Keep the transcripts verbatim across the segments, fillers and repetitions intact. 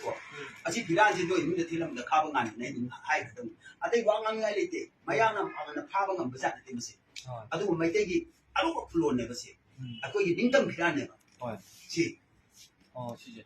ꯀꯣ꯫ ꯑꯁꯤ ꯐꯤꯔꯥꯟꯁꯤ ꯅꯣꯏ ꯏꯃꯨꯡꯗ ꯊꯤꯜꯂꯝꯕꯗ ꯈꯥꯕ ꯉꯥꯟꯕꯅꯦ ꯑꯗꯨꯝ ꯍꯥꯏꯒꯗꯧꯅꯤ꯫ ꯑꯇꯩ ꯋꯥ ꯉꯥꯡꯅꯤꯡꯉꯥꯏ ꯂꯩꯇꯦ꯫ ꯃꯌꯥꯝꯅ ꯐꯥꯕ ꯉꯝꯕ ꯖꯥꯠ ꯅꯠꯇꯦ ꯃꯁꯤ꯫ ꯍꯣꯏ꯫ ꯑꯗꯨꯕꯨ ꯃꯩꯇꯩꯒꯤ ꯑꯔꯨꯕ ꯈꯨꯂꯣꯟꯅꯦꯕ ꯁꯤ꯫ ꯎꯝ꯫ ꯑꯩꯈꯣꯏꯒꯤ ꯅꯤꯡꯇꯝ ꯐꯤꯔꯥꯟꯅꯦꯕ꯫ ꯍꯣꯏ꯫ ꯁꯤ꯫ ꯑꯣ, ꯁꯤꯁꯦ꯫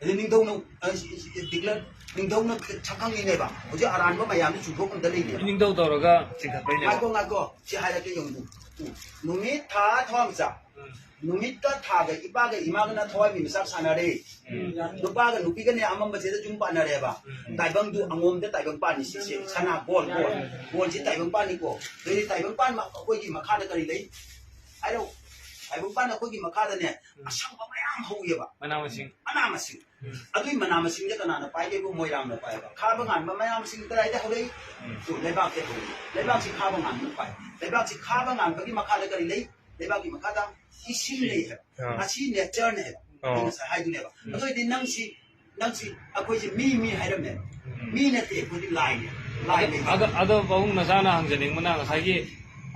ꯑꯗꯨ ꯅꯤꯡꯊꯧꯅ, ꯑ, ꯁꯤ, ꯁꯤ, ꯗꯤꯛꯂꯔ, ꯅꯤꯡꯊꯧꯅ ꯁꯛꯈꯪꯉꯤꯅꯦꯕ꯫ ꯍꯧꯖꯤꯛ ꯑꯔꯥꯟꯕ ꯃꯌꯥꯝꯗꯨ ꯆꯨꯝꯊꯣꯛꯐꯝꯗ ꯂꯩꯅꯦꯕ꯫ ꯅꯤꯡꯊꯧ ꯇꯧꯔꯒ ꯆꯤꯡꯈꯠꯄꯩꯅꯦꯕ꯫ ꯉꯥꯏꯈꯣ, ꯉꯥꯏꯈꯣ꯫ ꯁꯤ ꯍꯥꯏꯔꯛꯀꯦ ꯌꯦꯡꯉꯨ꯫ ꯎꯝ꯫ ꯅꯨꯃꯤꯠ ꯊꯥ ꯊꯋꯥꯟꯃꯤꯆꯥꯛ꯫ ꯎꯝ꯫ ꯅꯨꯃꯤꯠꯀ ꯊꯥꯒ ꯏꯄꯥꯒ ꯏꯃꯥꯒꯅ ꯊꯋꯥꯏ ꯃꯤꯃꯤꯆꯥꯛ ꯁꯥꯟꯅꯔꯦ꯫ ꯎꯝ꯫ ꯅꯨꯄꯥꯒ ꯅꯨꯄꯤꯒꯅꯦ ꯑꯃꯝꯕꯁꯤꯗ ꯌꯨꯝ ꯄꯥꯟꯅꯔꯦꯕ꯫ ꯎꯝ꯫ ꯇꯥꯏꯕꯪꯗꯨ ꯑꯉꯣꯝꯗ ꯇꯥꯏꯕꯪ ꯄꯥꯟꯅꯤ ꯁꯤꯁꯦ꯫ ꯁꯅꯥ, ꯒꯣꯜ, ꯒꯣꯜ꯫ ꯒꯣꯜꯁꯤ ꯇꯥꯏꯕꯪ ꯄꯥꯟꯅꯤꯀꯣ꯫ ꯑꯗꯨꯗꯤ ꯇꯥꯏꯕꯪ ꯄꯥꯟ ꯃ-, ꯑꯩꯈꯣꯏꯒꯤ ꯃꯈꯥꯗ ꯀꯔꯤ ꯂꯩ? ꯍꯥꯏꯔꯣ꯫ ꯇꯥꯏꯕꯪ ꯄꯥꯟ ꯑꯩꯈꯣꯏꯒꯤ ꯃꯈꯥꯗꯅꯦ, ꯎꯝ꯫ ꯑꯁꯪꯕ ꯃꯌꯥꯝ ꯍꯧꯋꯦꯕ꯫ ꯃꯅꯥ ꯃꯁꯤꯡ꯫ ꯃꯅꯥ ꯃꯁꯤꯡ꯫ ꯎꯝ꯫ ꯑꯗꯨꯒꯤ ꯃꯅꯥ ꯃꯁꯤꯡꯁꯦ ꯀꯅꯥꯅ ꯄꯥꯏꯒꯦꯕꯨ? ꯃꯣꯏꯔꯥꯡꯅ ꯄꯥꯏꯕ꯫ ꯈꯥꯕ ꯉꯥꯟꯕ ꯃꯅꯥ ꯃꯁꯤꯡ ꯀꯗꯥꯏꯗ ꯍꯧꯔꯛꯏ? ꯎꯝ꯫ ꯇꯨ, ꯂꯩꯕꯥꯛꯇ ꯍꯧꯔꯛꯏ꯫ ꯂꯩꯕꯥꯛꯁꯤ ꯈꯥꯕ ꯉꯥꯟꯕꯅ ꯄꯥꯏ꯫ ꯂꯩꯕꯥꯛꯁꯤ ꯈꯥꯕ ꯉꯥꯟꯕꯒꯤ ꯃꯈꯥꯗ ꯀꯔꯤ ꯂꯩ? ꯂꯩꯕꯥꯛꯀꯤ ꯃꯈꯥꯗ ꯏꯁꯤꯡ ꯂꯩ ꯍꯥꯏꯕ꯫ ꯑꯥ꯫ ꯑꯁꯤ ꯅꯦꯆꯔꯅꯦ ꯍꯥꯏꯕ꯫ ꯑꯣ꯫ ꯑꯩ ꯉꯁꯥꯏ ꯍꯥꯏꯗꯨꯅꯦꯕ꯫ ꯎꯝ꯫ ꯑꯗꯨ ꯑꯣꯏꯔꯗꯤ ꯅꯪꯁꯤ, ꯅꯪꯁꯤ ꯑꯩꯈꯣꯏꯁꯤ ꯃꯤ, ꯃꯤ ꯍꯥꯏꯔꯝꯃꯦ꯫ ꯎꯝ꯫ ꯃꯤ ꯅꯠꯇꯦ, ꯑꯩꯈꯣꯏꯗꯤ ꯂꯥꯏꯅꯦ꯫ ꯂꯥꯏ ꯑꯗ, ꯂꯩꯕ꯫ ꯑꯗ, ꯑꯗꯣ ꯄꯥꯕꯨꯡ ꯅꯆꯥꯅ ꯍꯪꯖꯅꯤꯡꯕꯅ ꯉꯁꯥꯏꯒꯤ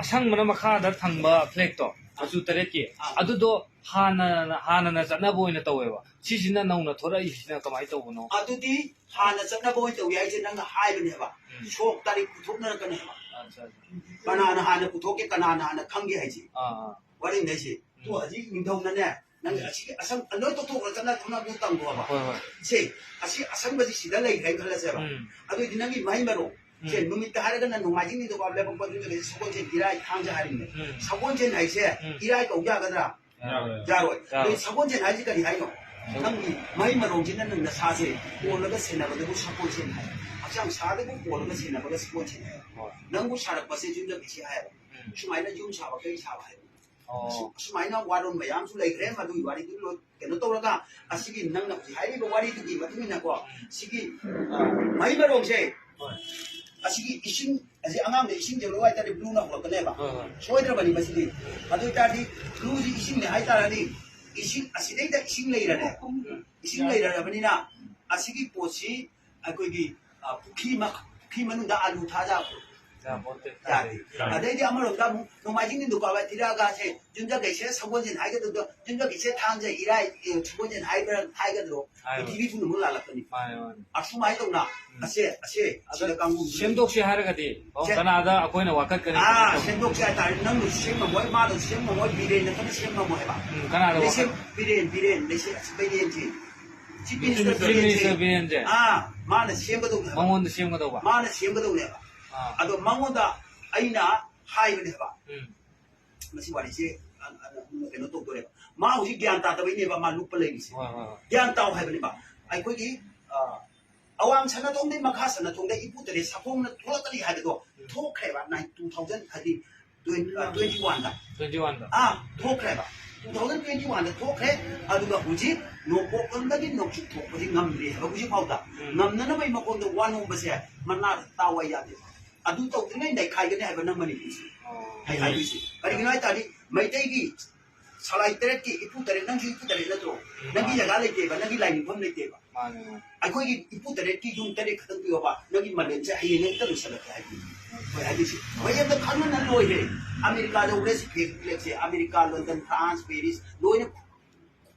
ꯑꯁꯪꯕꯅ ꯃꯈꯥꯗ ꯊꯝꯕ ꯐ꯭ꯂꯦꯛꯇꯣ, ꯃꯆꯨ ꯇꯔꯦꯠꯀꯤ, ꯑꯥ꯫ ꯑꯗꯨꯗꯣ ꯍꯥꯟꯅ, ꯍꯥꯟꯅꯅ ꯆꯠꯅꯕ ꯑꯣꯏꯅ ꯇꯧꯋꯦꯕ꯫ ꯁꯤꯁꯤꯅ ꯅꯧꯅ ꯊꯣꯔꯛꯏꯁꯤꯅ ꯀꯃꯥꯏꯅ ꯇꯧꯕꯅꯣ? ꯑꯗꯨꯗꯤ ꯍꯥꯟꯅ ꯆꯠꯅꯕ ꯑꯣꯏꯅ ꯇꯧꯏ ꯍꯥꯏꯁꯦ ꯅꯪꯅ ꯍꯥꯏꯕꯅꯦꯕ꯫ ꯎꯝ꯫ ꯁꯣꯛ ꯇꯥꯔꯤꯛ ꯄꯨꯊꯣꯛꯅꯔꯛꯀꯅꯦꯕ꯫ ꯑꯠꯆꯥ, ꯑꯠꯆꯥ꯫ ꯀꯅꯥꯅ ꯍꯥꯟꯅ ꯄꯨꯊꯣꯛꯀꯦ, ꯀꯅꯥꯅ ꯍꯥꯟꯅ ꯈꯪꯒꯦ ꯍꯥꯏꯁꯦ꯫ ꯑꯥ, ꯑꯥ꯫ ꯋꯥꯔꯤꯅꯤ ꯍꯥꯏꯁꯦ꯫ ꯎꯝ꯫ ꯇꯣ ꯍꯧꯖꯤꯛ ꯅꯤꯡꯊꯧꯅꯅꯦ, ꯅꯪ ꯎꯝ꯫ ꯑꯁꯤꯒꯤ ꯑꯁꯪ-, ꯂꯣꯏ ꯇꯣꯛꯊꯣꯛꯈ꯭ꯔꯣ, ꯆꯠꯅ ꯊꯣꯛꯅꯕꯗꯨ ꯇꯝꯈꯣꯕ꯫ ꯍꯣꯏ, ꯍꯣꯏ꯫ ꯁꯦ, ꯑꯁꯤ ꯑꯁꯪꯕꯁꯤ ꯁꯤꯗ ꯂꯩꯈ꯭ꯔꯦꯅ ꯈꯜꯂꯁꯦꯕ꯫ ꯎꯝ꯫ ꯑꯗꯨꯑꯣꯏꯗꯤ ꯅꯪꯒꯤ ꯃꯍꯩ ꯃꯔꯣꯡ, ꯁꯦ, ꯎꯝ꯫ ꯅꯨꯃꯤꯠꯇ ꯍꯥꯏꯔꯒꯅ ꯅꯣꯡꯃꯥꯏꯖꯤꯡ, ꯅꯤꯡꯊꯧꯀꯥꯕ, ꯂꯩꯕꯥꯛꯄꯣꯛꯄ, ꯌꯨꯝꯖꯀꯩꯁ, ꯁꯒꯣꯜꯁꯦꯟ, ꯏꯔꯥꯏ, ꯊꯥꯡꯖ ꯍꯥꯏꯔꯤꯅꯦ꯫ ꯎꯝ꯫ ꯁꯒꯣꯜꯁꯦꯟ ꯍꯥꯏꯁꯦ ꯎꯝ꯫ ꯏꯔꯥꯏ ꯀꯧ ꯌꯥꯒꯗ꯭ꯔꯥ? ꯌꯥꯔꯣꯏ꯫ ꯌꯥꯔꯣꯏ꯫ ꯌꯥꯔꯣꯏ꯫ ꯑꯗꯩ ꯁꯒꯣꯜꯁꯦꯟ ꯍꯥꯏꯁꯤ ꯀꯔꯤ ꯍꯥꯏꯅꯣ? ꯎꯝ꯫ ꯅꯪꯒꯤ ꯃꯍꯩ ꯃꯔꯣꯡꯁꯤꯅ ꯅꯪ ꯅꯁꯥꯁꯦ ꯀꯣꯜꯂꯒ ꯁꯦꯟꯅꯕꯗꯕꯨ ꯁꯒꯣꯜꯁꯦꯟ ꯍꯥꯏ꯫ ꯍꯛꯆꯥꯡ ꯁꯥꯗꯕꯨ ꯀꯣꯜꯂꯒ ꯁꯦꯟꯅꯕꯒ ꯁꯒꯣꯜꯁꯦꯟ ꯍꯥꯏ꯫ ꯍꯣꯏ꯫ ꯅꯪꯕꯨ ꯁꯥꯔꯛꯄꯁꯦ ꯌꯨꯝꯖꯀꯩꯁ ꯍꯥꯏꯌꯦꯕ꯫ ꯎꯝ꯫ ꯁꯨꯃꯥꯏꯅ ꯌꯨꯝ ꯁꯥꯕ, ꯀꯩ ꯁꯥꯕ ꯍꯥꯏꯕ꯫ ꯑꯣ꯫ ꯑꯁꯨ-, ꯑꯁꯨꯃꯥꯏꯅ ꯋꯥꯔꯣꯜ ꯃꯌꯥꯝꯁꯨ ꯂꯩꯈ꯭ꯔꯦ꯫ ꯃꯗꯨꯒꯤ ꯋꯥꯔꯤꯗꯨ ꯂꯣꯏ ꯀꯩꯅꯣ ꯇꯧꯔꯒ, ꯑꯁꯤꯒꯤ ꯅꯪꯅ ꯍꯧꯖꯤꯛ ꯍꯥꯏꯔꯤꯕ ꯋꯥꯔꯤꯗꯨꯒꯤ ꯃꯇꯨꯡ ꯏꯟꯅꯀꯣ, ꯁꯤꯒꯤ, ꯑ, ꯃꯍꯩ ꯃꯔꯣꯡꯁꯦ, ꯍꯣꯏ꯫ ꯑꯁꯤꯒꯤ ꯏꯁꯤꯡ, ꯑꯁꯤ ꯑꯉꯥꯡꯗ ꯏꯁꯤꯡꯁꯦ ꯂꯧ ꯍꯥꯏꯇꯥꯔꯗꯤ ꯕ꯭ꯂꯨꯅ ꯍꯧꯔꯛꯀꯅꯦꯕ꯫ ꯍꯣꯏ, ꯍꯣꯏ꯫ ꯁꯣꯏꯗ꯭ꯔꯕꯅꯤ ꯃꯁꯤꯗꯤ꯫ ꯑꯗꯨ ꯑꯣꯏꯇꯥꯔꯗꯤ ꯕ꯭ꯂꯨꯁꯤ ꯏꯁꯤꯡꯅꯦ ꯍꯥꯏꯇꯥꯔꯗꯤ, ꯏꯁꯤꯡ ꯑꯁꯤꯗꯩꯗ ꯏꯁꯤꯡ ꯂꯩꯔꯅꯦ꯫ ꯏꯁꯤꯡ ꯂꯩꯔꯕꯅꯤꯅ ꯑꯁꯤꯒꯤ ꯄꯣꯠꯁꯤ ꯑꯩꯈꯣꯏꯒꯤ, ꯑ, ꯄꯨꯈ꯭ꯔꯤ ꯃ-, ꯄꯨꯈ꯭ꯔꯤ ꯃꯅꯨꯡꯗ ꯑꯥꯂꯨ ꯊꯥꯖꯕ ꯌꯥꯗꯦ꯫ ꯑꯗꯩꯗꯤ ꯑꯃꯔꯣꯝꯗ ꯑꯃꯨꯛ ꯅꯣꯡꯃꯥꯏꯖꯤꯡ ꯅꯤꯡꯊꯧꯀꯥꯕ ꯊꯤꯔꯛꯑꯒ ꯁꯦ ꯌꯨꯝꯖꯀꯩꯁꯦ ꯁꯒꯣꯜꯁꯦꯟ ꯍꯥꯏꯒꯗꯕꯗꯣ ꯌꯨꯝꯖꯀꯩꯁꯦ ꯊꯥꯡꯖ ꯏꯔꯥꯏ, ꯑꯦ, ꯁꯒꯣꯜꯁꯦꯟ ꯍꯥꯏꯕ꯭ꯔꯥ ꯍꯥꯏꯒꯗ꯭ꯔꯣ? ꯍꯥꯏꯔꯣ꯫ ꯄ꯭ꯔꯤꯊꯤꯕꯤ ꯄꯨꯝꯅꯃꯛ ꯂꯥꯜꯂꯛꯀꯅꯤ꯫ ꯃꯥꯅꯦ, ꯃꯥꯅꯦ꯫ ꯑꯁꯨꯝ ꯍꯥꯏꯗꯧꯅ ꯎꯝ꯫ ꯑꯁꯦ, ꯑꯁꯦ, ꯑꯗ ꯁꯤꯗ ꯀꯥꯡꯕꯨ ꯁꯦꯝꯗꯣꯛꯁꯦ ꯍꯥꯏꯔꯒꯗꯤ, ꯑꯣ, ꯁꯦ-, ꯀꯅꯥꯗ ꯑꯩꯈꯣꯏꯅ ꯋꯥꯀꯠꯀꯅꯤ? ꯑꯥ, ꯁꯦꯝꯗꯣꯛꯁꯦ ꯍꯥꯏꯇꯥꯔꯦ꯫ ꯅꯪꯅꯁꯨ ꯁꯦꯝ ꯉꯝꯃꯣꯏ, ꯃꯥꯅꯁꯨ ꯁꯦꯝ ꯉꯝꯃꯣꯏ, ꯕꯤꯔꯦꯟꯅ ꯀꯟꯅ ꯁꯦꯝ ꯉꯝꯃꯣꯏ ꯍꯥꯏꯕ꯫ ꯎꯝ, ꯀꯅꯥꯗ ꯂꯩꯁꯦꯝ ꯋꯥꯀꯠ-, ꯕꯤꯔꯦꯟ, ꯕꯤꯔꯦꯟ, ꯂꯩꯁꯦꯝ, ꯑꯁ, ꯕꯤꯔꯦꯟꯁꯦ꯫ ꯆꯤꯐ ꯃꯤꯅꯤꯁꯇꯔ ꯆꯤꯐ ꯃꯤꯅꯤꯁꯇꯔ ꯕꯤꯔꯦꯟꯁꯦ꯫ ꯕꯤꯔꯦꯟꯁꯦ꯫ ꯑꯥ, ꯃꯥꯅ ꯁꯦꯝꯒꯗꯧꯅꯦ ꯍꯥꯏꯕ꯫ ꯃꯉꯣꯟꯗ ꯁꯦꯝꯒꯗꯧꯕ꯫ ꯃꯥꯅ ꯁꯦꯝꯒꯗꯧꯅꯦꯕ꯫ ꯑꯥ꯫ ꯑꯗꯣ ꯃꯉꯣꯟꯗ ꯑꯩꯅ ꯍꯥꯏꯕꯅꯦꯕ꯫ ꯎꯝ꯫ ꯃꯁꯤ ꯋꯥꯔꯤꯁꯦ, ꯑ, ꯑ, ꯀꯩꯅꯣ ꯇꯧꯗꯣꯔꯦꯕ꯫ ꯃꯥ ꯍꯧꯖꯤꯛ ꯒ꯭ꯌꯥꯟ ꯇꯥꯗꯕꯩꯅꯦꯕ ꯃꯥ ꯂꯨꯞꯄ ꯂꯩꯔꯤꯁꯦ꯫ ꯍꯣꯏ, ꯍꯣꯏ, ꯍꯣꯏ꯫ ꯒ꯭ꯌꯥꯟ ꯇꯥꯎ ꯍꯥꯏꯕꯅꯦꯕ꯫ ꯑꯩꯈꯣꯏꯒꯤ, ꯑ, ꯑꯋꯥꯡ ꯁꯅꯥꯊꯣꯡꯗꯩ ꯃꯈꯥ ꯁꯅꯥꯊꯣꯡꯗ ꯏꯄꯨ ꯇꯔꯦꯠ ꯁꯥꯐꯣꯡꯅ ꯊꯣꯛꯂꯛꯀꯅꯤ ꯍꯥꯏꯕꯗꯣ ꯎꯝ꯫ ꯊꯣꯛꯈ꯭ꯔꯦꯕ, ꯅꯥꯏꯟ-, two thousand ꯍꯥꯏꯗꯤ twenty, ꯑ, twenty-one ꯗ꯫ Twenty-one ꯗ꯫ ꯑꯥ, ꯊꯣꯛꯈ꯭ꯔꯦꯕ꯫ Two thousand twenty-one ꯗ ꯊꯣꯛꯈ꯭ꯔꯦ꯫ ꯑꯗꯨꯒ ꯍꯧꯖꯤꯛ ꯅꯣꯡꯄꯣꯛꯂꯣꯝꯗꯒꯤ ꯅꯣꯡꯆꯨꯞ ꯊꯣꯛꯄꯁꯤ ꯉꯝꯗ꯭ꯔꯤ ꯍꯥꯏꯕ ꯍꯧꯖꯤꯛ ꯐꯥꯎꯗ꯫ ꯎꯝ꯫ ꯉꯝꯅꯅꯕꯒꯤ ꯃꯈꯣꯟꯗ ꯋꯥ ꯅꯣꯝꯕꯁꯦ ꯃꯅꯥꯗ ꯇꯥꯎ ꯍꯥꯏ ꯌꯥꯗꯦ꯫ ꯑꯗꯨ ꯇꯧꯗ꯭ꯔꯤꯉꯩ ꯅꯩꯈꯥꯏꯒꯅꯤ ꯍꯥꯏꯕ ꯅꯪ ꯃꯅꯤꯄꯨꯔꯁꯦ꯫ ꯑꯣ꯫ ꯑꯩ ꯍꯥꯏꯗꯣꯏꯁꯦ꯫ ꯀꯔꯤꯒꯤꯅꯣ ꯍꯥꯏ ꯇꯥꯔꯗꯤ ꯃꯩꯇꯩꯒꯤ ꯁꯂꯥꯏ ꯇꯔꯦꯠꯀꯤ ꯏꯄꯨ ꯇꯔꯦꯠ, ꯅꯪꯁꯨ ꯏꯄꯨ ꯇꯔꯦꯠ ꯅꯠꯇ꯭ꯔꯣ? ꯎꯝ, ꯅꯪꯒꯤ ꯃꯥꯅꯦ꯫ ꯖꯒꯥ ꯂꯩꯇꯦꯕ, ꯅꯪꯒꯤ ꯂꯥꯏꯅꯤꯡꯐꯝ ꯂꯩꯇꯦꯕ꯫ ꯃꯥꯅꯦ, ꯃꯥꯅꯦ꯫ ꯑꯩꯈꯣꯏꯒꯤ ꯏꯄꯨ ꯇꯔꯦꯠꯀꯤ ꯌꯨꯝ ꯇꯔꯦꯠ ꯈꯛꯇꯪ ꯄꯤꯌꯣꯕ, ꯅꯪꯒꯤ ꯃꯥꯂꯦꯝꯁꯦ ꯍꯌꯦꯡ ꯍꯦꯛꯇ ꯂꯣꯏꯁꯤꯜꯂꯛꯀꯦ ꯍꯥꯏꯕꯅꯤ꯫ ꯍꯣꯏ, ꯍꯥꯏꯗꯣꯏꯁꯦ꯫ ꯃꯌꯥꯝꯗ ꯈꯪꯅꯅ ꯂꯣꯏꯔꯦ꯫ ꯑꯃꯦꯔꯤꯀꯥ ꯂꯧꯔꯦ ꯁꯤ ꯐꯦꯛ ꯐ꯭ꯂꯦꯛꯁꯦ꯫ ꯑꯃꯦꯔꯤꯀꯥ, ꯂꯟꯗꯟ, ꯐ꯭ꯔꯥꯟꯁ, ꯄꯦꯔꯤꯁ ꯂꯣꯏꯅ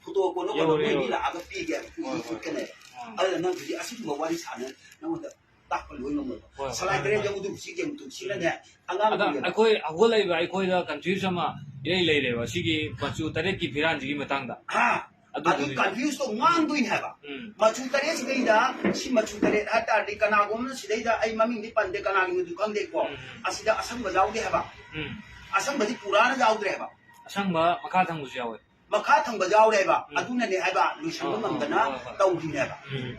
ꯐꯣꯇꯣ ꯀꯣꯟꯅ ꯀꯣꯟꯅ ꯌꯧꯔꯦ, ꯃꯣꯏ ꯃꯤ ꯌꯧꯔꯦ꯫ ꯂꯥꯛꯑꯒ ꯄꯤꯒꯦ ꯍꯥꯏꯕ꯫ ꯍꯣꯏ, ꯍꯣꯏ꯫ ꯎꯠꯀꯅꯦꯕ꯫ ꯎꯝ꯫ ꯑꯗꯨꯅ ꯅꯪ ꯍꯧꯖꯤꯛ ꯑꯁꯤꯒꯨꯝꯕ ꯋꯥꯔꯤ ꯁꯥꯟꯅ ꯅꯪꯉꯣꯟꯗ ꯇꯥꯛꯄ ꯂꯣꯏ ꯉꯝꯃꯣꯏꯕ꯫ ꯍꯣꯏ, ꯍꯣꯏ, ꯁꯂꯥꯏ ꯃꯥꯅꯦ, ꯇꯔꯦꯠ ꯃꯥꯅꯦ꯫ ꯌꯦꯡꯉꯨꯗꯨ ꯁꯤ ꯌꯦꯡꯉꯨꯗꯨ ꯁꯤꯅꯅꯦ ꯑꯉꯥꯡ ꯑꯗ ꯑꯣꯏꯔꯤꯉꯩꯗ ꯑꯩꯈꯣꯏ ꯍꯧꯒꯠꯂꯛꯏꯕ ꯑꯩꯈꯣꯏꯗ confuse ꯑꯃ ꯏꯔꯩ ꯂꯩꯔꯦꯕ ꯁꯤꯒꯤ ꯃꯆꯨ ꯇꯔꯦꯠꯀꯤ ꯐꯤꯔꯥꯟꯁꯤꯒꯤ ꯃꯇꯥꯡꯗ꯫ ꯍꯥ? ꯑꯗꯨ ꯑꯗꯨ ꯀꯨꯏꯔꯦ꯫ Confuse ꯇꯣ ꯉꯥꯡꯗꯣꯏꯅꯦ ꯍꯥꯏꯕ꯫ ꯎꯝ꯫ ꯃꯆꯨ ꯇꯔꯦꯠꯁꯤꯗꯩꯗ ꯁꯤ ꯃꯆꯨ ꯇꯔꯦꯠ ꯍꯥꯏꯇꯥꯔꯗꯤ ꯀꯅꯥꯒꯨꯝꯕꯅ ꯁꯤꯗꯩꯗ ꯑꯩ ꯃꯃꯤꯡꯗꯤ ꯄꯟꯗꯦ ꯀꯅꯥꯒꯤꯅꯣꯗꯤ ꯈꯪꯗꯦꯀꯣ꯫ ꯎꯝ꯫ ꯑꯁꯤꯗ ꯑꯁꯪꯕ ꯌꯥꯎꯗꯦ ꯍꯥꯏꯕ꯫ ꯎꯝ꯫ ꯑꯁꯪꯕꯗꯤ ꯄꯨꯔꯥꯅ ꯌꯥꯎꯗ꯭ꯔꯦ ꯍꯥꯏꯕ꯫ ꯑꯁꯪꯕ ꯃꯈꯥ ꯊꯪꯕꯁꯨ ꯌꯥꯎꯋꯦ꯫ ꯃꯈꯥ ꯊꯪꯕ ꯌꯥꯎꯔꯦꯕ꯫ ꯎꯝ꯫ ꯑꯗꯨꯅꯅꯦ ꯍꯥꯏꯕ ꯂꯣꯏꯁꯤꯟꯕ ꯑꯥ, ꯉꯝꯗꯅ ꯑꯥ, ꯍꯣꯏ, ꯍꯣꯏ꯫ ꯇꯧꯔꯤꯅꯦꯕ꯫ ꯎꯝ꯫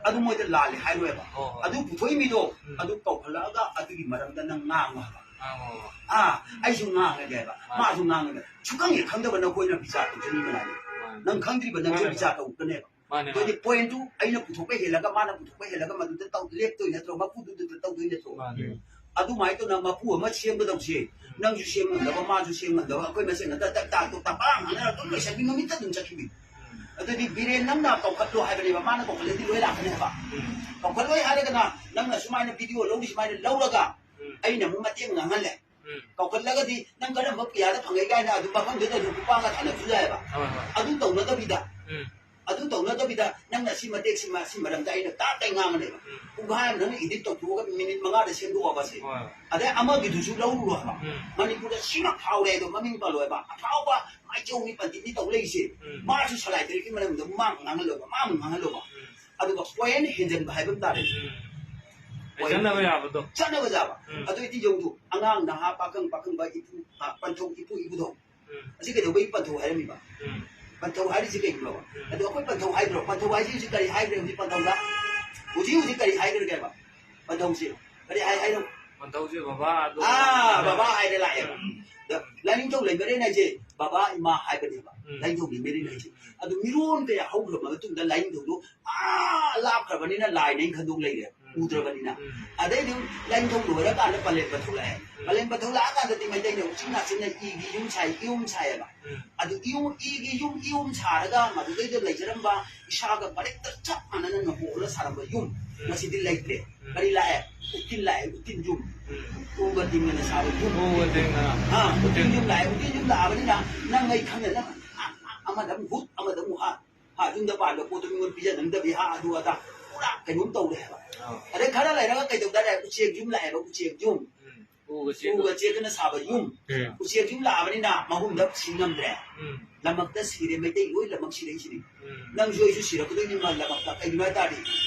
ꯑꯗꯨ ꯃꯣꯏꯗ ꯂꯥꯜꯂꯦ ꯍꯥꯏꯔꯣꯏꯕ꯫ ꯍꯣꯏ, ꯍꯣꯏ꯫ ꯑꯗꯨ ꯄꯨꯊꯣꯛꯏ ꯃꯤꯗꯣ ꯎꯝ꯫ ꯑꯗꯨ ꯀꯧꯈꯠꯂꯛꯑꯒ ꯑꯗꯨꯒꯤ ꯃꯔꯝꯗ ꯅꯪ ꯉꯥꯡꯉꯣ ꯍꯥꯏꯕ꯫ ꯉꯥꯡꯉꯣ ꯍꯥꯏꯕ꯫ ꯑꯥ, ꯎꯝ꯫ ꯑꯩꯁꯨ ꯉꯥꯡꯉꯒꯦ ꯍꯥꯏꯕ, ꯃꯥꯅꯦ꯫ ꯃꯥꯁꯨ ꯉꯥꯡꯉꯒꯦ꯫ ꯁꯨꯈꯪ ꯍꯦꯛ ꯈꯪꯗꯕ ꯅꯈꯣꯏꯅ ꯕꯤꯆꯥꯔ ꯇꯧꯖꯅꯤꯡꯕ ꯂꯥꯛꯑꯦ꯫ ꯃꯥꯅꯦ꯫ ꯅꯪ ꯈꯪꯗ꯭ꯔꯤꯕ ꯅꯪꯁꯨ ꯃꯥꯅꯦ꯫ ꯕꯤꯆꯥꯔ ꯇꯧꯔꯛꯀꯅꯦꯕ꯫ ꯃꯥꯅꯦ, ꯑꯗꯨꯗꯤ ꯃꯥꯅꯦ꯫ Point ꯇꯨ ꯑꯩꯅ ꯄꯨꯊꯣꯛꯄ ꯍꯦꯜꯂꯒ ꯃꯥꯅ ꯄꯨꯊꯣꯛꯄ ꯍꯦꯜꯂꯒ ꯃꯗꯨꯗ ꯇꯧ-, ꯂꯦꯞꯇꯣꯏ ꯅꯠꯇ꯭ꯔꯣ? ꯃꯄꯨꯗꯨꯗ ꯇꯧꯗꯣꯏ ꯅꯠꯇ꯭ꯔꯣ? ꯃꯥꯅꯦ꯫ ꯑꯗꯨꯃꯥꯏꯅ ꯇꯧꯅ ꯃꯄꯨ ꯑꯃ ꯁꯦꯝꯒꯗꯧꯁꯦ, ꯎꯝ꯫ ꯅꯪꯁꯨ ꯁꯦꯝ ꯉꯝꯗꯕ, ꯃꯥꯁꯨ ꯁꯦꯝ ꯉꯝꯗꯕ, ꯑꯩꯈꯣꯏ ꯃꯁꯦꯟ ꯅꯠꯇ ꯇꯛ ꯇꯥꯛ ꯇꯣꯛ ꯇꯥꯛ ꯄꯥꯛ ꯉꯥꯡꯅꯔ ꯑꯗꯨꯝ ꯂꯣꯏꯁꯟꯕꯤ ꯅꯨꯃꯤꯠꯇ ꯑꯗꯨꯝ ꯆꯠꯈꯤꯕꯤ꯫ ꯎꯝ꯫ ꯑꯗꯨꯗꯤ ꯕꯤꯔꯦꯟ ꯅꯪꯅ ꯀꯧꯈꯠꯂꯣ ꯍꯥꯏꯕꯅꯦꯕ, ꯃꯥꯅ ꯀꯧꯈꯠꯂꯗꯤ ꯂꯣꯏ ꯂꯥꯛꯀꯅꯤ ꯍꯥꯏꯕ꯫ ꯎꯝ꯫ ꯀꯧꯈꯠꯂꯣꯏ ꯍꯥꯏꯔꯒꯅ ꯅꯪꯅ ꯁꯨꯃꯥꯏꯅ video ꯂꯧꯔꯤ ꯁꯨꯃꯥꯏꯅ ꯂꯧꯔꯒ ꯎꯝ꯫ ꯑꯩꯅ ꯑꯃꯨꯛ ꯃꯇꯦꯡ ꯉꯥꯡꯍꯜꯂꯦ꯫ ꯎꯝ꯫ ꯀꯧꯈꯠꯂꯒꯗꯤ ꯅꯪ ꯀꯔꯝꯕ ꯄꯤꯌꯥꯗ ꯐꯪꯉꯛꯏ ꯀꯥꯏꯅ ꯑꯗꯨꯝ ꯃꯐꯝꯗꯨꯗ ꯑꯗꯨꯝ ꯈꯨꯄꯥꯛꯅ ꯊꯥꯅꯕꯁꯨ ꯌꯥꯏꯑꯕ꯫ ꯍꯣꯏ, ꯍꯣꯏ꯫ ꯑꯗꯨ ꯇꯧꯅꯗꯕꯤꯗ, ꯎꯝ꯫ ꯑꯗꯨ ꯇꯧꯅꯗꯕꯤꯗ ꯅꯪꯅ ꯁꯤ ꯃꯇꯦꯛꯁꯤꯃ, ꯁꯤ ꯃꯔꯝꯗ ꯑꯩꯅ ꯇꯥꯞ ꯇꯥꯏ ꯉꯥꯡꯉꯅꯦꯕ꯫ ꯎꯝ꯫ ꯄꯨꯡꯈꯥꯏ ꯑꯃ ꯅꯪꯅ edit ꯇꯧꯊꯣꯛꯑꯒ ꯃꯤꯅꯤꯠ ꯃꯉꯥꯗ ꯁꯦꯝꯗꯣꯛꯑꯕ ꯁꯤ꯫ ꯍꯣꯏ꯫ ꯑꯗꯩ ꯑꯃꯒꯤꯗꯨꯁꯨ ꯂꯧꯔꯨꯔꯣ ꯍꯥꯏꯕ꯫ ꯎꯝ꯫ ꯃꯅꯤꯄꯨꯔꯗ ꯁꯤꯃ ꯐꯥꯎꯔꯦ ꯍꯥꯏꯗꯣ ꯃꯃꯤꯡ ꯄꯜꯂꯣ ꯍꯥꯏꯕ꯫ ꯑꯐꯥꯎꯕ ꯃꯥꯏꯆꯧꯃꯤ ꯄꯟꯗꯤꯠꯅꯤ ꯇꯧ ꯂꯩꯔꯤꯁꯦ꯫ ꯎꯝ꯫ ꯃꯥꯁꯨ ꯁꯂꯥꯏ ꯇꯔꯤꯛꯀꯤ ꯃꯔꯝꯗ ꯃꯥ ꯑꯃꯨꯛ ꯉꯥꯡꯍꯜꯂꯣꯕ, ꯃꯥ ꯑꯃꯨꯛ ꯉꯥꯡꯍꯜꯂꯣꯕ꯫ ꯎꯝ꯫ ꯑꯗꯨꯒ point ꯍꯦꯟꯖꯟꯕ ꯍꯥꯏꯕ ꯑꯃ ꯇꯥꯔꯦ꯫ ꯎꯝ꯫ Point ꯆꯠꯅꯕ ꯌꯥꯕꯗꯣ꯫ ꯆꯠꯅꯕ ꯌꯥꯕ꯫ ꯎꯝ꯫ ꯑꯗꯨ ꯑꯩꯗꯤ ꯌꯧꯗꯨ ꯑꯉꯥꯡ ꯅꯍꯥ ꯄꯥꯈꯪ ꯄꯥꯈꯪꯕ ꯏꯄꯨ, ꯑ, ꯄꯟꯊꯧ ꯏꯄꯨ ꯏꯕꯨꯙꯧ꯫ ꯎꯝ꯫ ꯑꯁꯤ ꯀꯩꯗꯧꯕꯩ ꯄꯟꯊꯧ ꯍꯥꯏꯔꯝꯃꯤꯕ? ꯎꯝ꯫ ꯄꯟꯊꯧ ꯍꯥꯏꯔꯤꯁꯤ ꯀꯩꯒꯤꯅꯣꯕ? ꯎꯝ꯫ ꯑꯗꯣ ꯑꯩꯈꯣꯏ ꯄꯟꯊꯧ ꯍꯥꯏꯗ꯭ꯔꯣ? ꯄꯟꯊꯧ ꯍꯥꯏꯁꯤ ꯍꯧꯖꯤꯛ ꯀꯔꯤ ꯍꯥꯏꯈ꯭ꯔꯦ ꯍꯧꯖꯤꯛ ꯄꯟꯊꯧꯗ? ꯍꯧꯖꯤꯛ ꯍꯧꯖꯤꯛ ꯀꯔꯤ ꯍꯥꯏꯈ꯭ꯔꯒꯦꯕ? ꯄꯟꯊꯧꯁꯤ ꯀꯔꯤ ꯍꯥꯏ ꯍꯥꯏꯅꯣ? ꯄꯟꯊꯧꯁꯦ ꯕꯕꯥ ꯑꯗꯨ ꯑꯥ, ꯕꯕꯥ ꯍꯥꯏꯔꯦ ꯂꯥꯛꯑꯦꯕ꯫ ꯎꯝ꯫ ꯑꯗ ꯂꯥꯏꯅꯤꯡꯊꯧ ꯂꯩꯃꯔꯦꯟ ꯍꯥꯏꯁꯦ ꯕꯕꯥ ꯏꯃꯥ ꯍꯥꯏꯕꯅꯦꯕ꯫ ꯎꯝ꯫ ꯂꯥꯏꯅꯤꯡꯊꯧ ꯂꯩꯃꯔꯦꯟ ꯎꯝ꯫ ꯍꯥꯏꯁꯦ꯫ ꯎꯝ꯫ ꯑꯗꯨ ꯃꯤꯔꯣꯟ ꯀꯌꯥ ꯍꯧꯈ꯭ꯔꯕ ꯃꯇꯨꯡꯗ ꯂꯥꯏꯅꯤꯡꯊꯧꯗꯣ ꯑꯥ ꯂꯥꯞꯈ꯭ꯔꯕꯅꯤꯅ ꯂꯥꯏꯅꯦꯅ ꯈꯟꯗꯣꯛ ꯂꯩꯔꯦ꯫ ꯎꯝ꯫ ꯎꯗ꯭ꯔꯕꯅꯤꯅ꯫ ꯎꯝ꯫ ꯑꯗꯩꯗꯤ ꯂꯥꯏꯅꯤꯡꯊꯧ ꯂꯣꯏꯔꯀꯥꯟꯗ ꯄꯂꯦꯝꯕ ꯊꯣꯛꯂꯛꯑꯦ꯫ ꯎꯝ꯫ ꯄꯂꯦꯝꯕ ꯊꯣꯛꯂꯛꯑꯀꯥꯟꯗꯗꯤ ꯃꯩꯇꯩꯅ ꯎꯆꯤꯟ ꯅꯥꯆꯤꯟꯅ ꯏꯒꯤ ꯌꯨꯝ ꯁꯥꯏ, ꯏꯌꯨꯝ ꯁꯥꯏꯌꯦꯕ꯫ ꯎꯝ꯫ ꯑꯗꯨ ꯏꯌꯨꯝ, ꯏꯒꯤ ꯌꯨꯝ, ꯏꯌꯨꯝ ꯁꯥꯔꯒ ꯃꯗꯨꯗꯩꯗ ꯂꯩꯖꯔꯝꯕ ꯏꯁꯥꯒ ꯃꯔꯦꯛꯇ ꯆꯞ ꯃꯥꯟꯅꯅ ꯅꯣꯡꯄꯣꯛꯂ ꯁꯥꯔꯝꯕ ꯌꯨꯝ ꯎꯝ꯫ ꯉꯁꯤꯗꯤ ꯂꯩꯇ꯭ꯔꯦ꯫ ꯎꯝ꯫ ꯀꯔꯤ ꯂꯥꯛꯑꯦ? ꯎꯇꯤꯟ ꯂꯥꯛꯑꯦ, ꯎꯇꯤꯟ ꯌꯨꯝ꯫ ꯎꯝ꯫ ꯎꯒ ꯇꯤꯡꯒꯅ ꯁꯥꯕ ꯌꯨꯝ꯫ ꯎꯒ ꯇꯤꯡꯒꯅ꯫ ꯑꯥ, ꯎꯇꯤꯟ ꯌꯨꯝ ꯂꯥꯛꯑꯦ, ꯎꯇꯤꯟ ꯌꯨꯝ ꯂꯥꯛꯑꯕꯅꯤꯅ ꯅꯪ ꯑꯩ ꯈꯪꯅ ꯅꯪ ꯑ-, ꯑ-, ꯑꯃꯗ ꯑꯃꯨꯛ ꯍꯨꯠ, ꯑꯃꯗ ꯑꯃꯨꯛ ꯍꯥ, ꯍꯥ, ꯌꯨꯝꯗ ꯄꯥꯟꯕ ꯄꯣꯠꯇꯣ ꯃꯤꯉꯣꯟꯗ ꯄꯤꯖꯅꯤꯡꯗꯕꯤ, ꯍꯥ, ꯑꯗꯨ ꯑꯗꯥ ꯄꯨꯔꯥ ꯀꯩꯅꯣꯝ ꯇꯧꯔꯦ ꯍꯥꯏꯕ꯫ ꯑꯥ꯫ ꯑꯗꯩ ꯈꯔ ꯂꯩꯔꯒ ꯀꯩꯗꯧ ꯇꯥꯔꯦ? ꯎꯆꯦꯛ ꯌꯨꯝ ꯂꯥꯛꯑꯦꯕ, ꯎꯆꯦꯛ ꯌꯨꯝ꯫ ꯎꯝ꯫ ꯎꯒ ꯆꯦꯛꯀ꯫ ꯎꯒ ꯆꯦꯛꯀꯅ ꯁꯥꯕ ꯌꯨꯝ꯫ ꯎꯝ꯫ ꯎꯆꯦꯛ ꯌꯨꯝ ꯂꯥꯛꯑꯕꯅꯤꯅ ꯃꯍꯨꯝꯗ ꯁꯤ ꯉꯝꯗ꯭ꯔꯦ꯫ ꯎꯝ꯫ ꯂꯝꯃꯛꯇ ꯁꯤꯔꯦ, ꯃꯩꯇꯩ ꯂꯣꯏ ꯂꯝꯃꯛ ꯁꯤꯔꯛꯏꯁꯤꯅꯤ꯫ ꯎꯝ꯫ ꯅꯪꯁꯨ ꯑꯩꯁꯨ ꯁꯤꯔꯛꯀꯗꯣꯏꯅꯤ ꯃꯥ ꯂꯝꯃꯛꯇ꯫ ꯀꯩꯒꯤꯅꯣ ꯍꯥꯏ ꯇꯥꯔꯗꯤ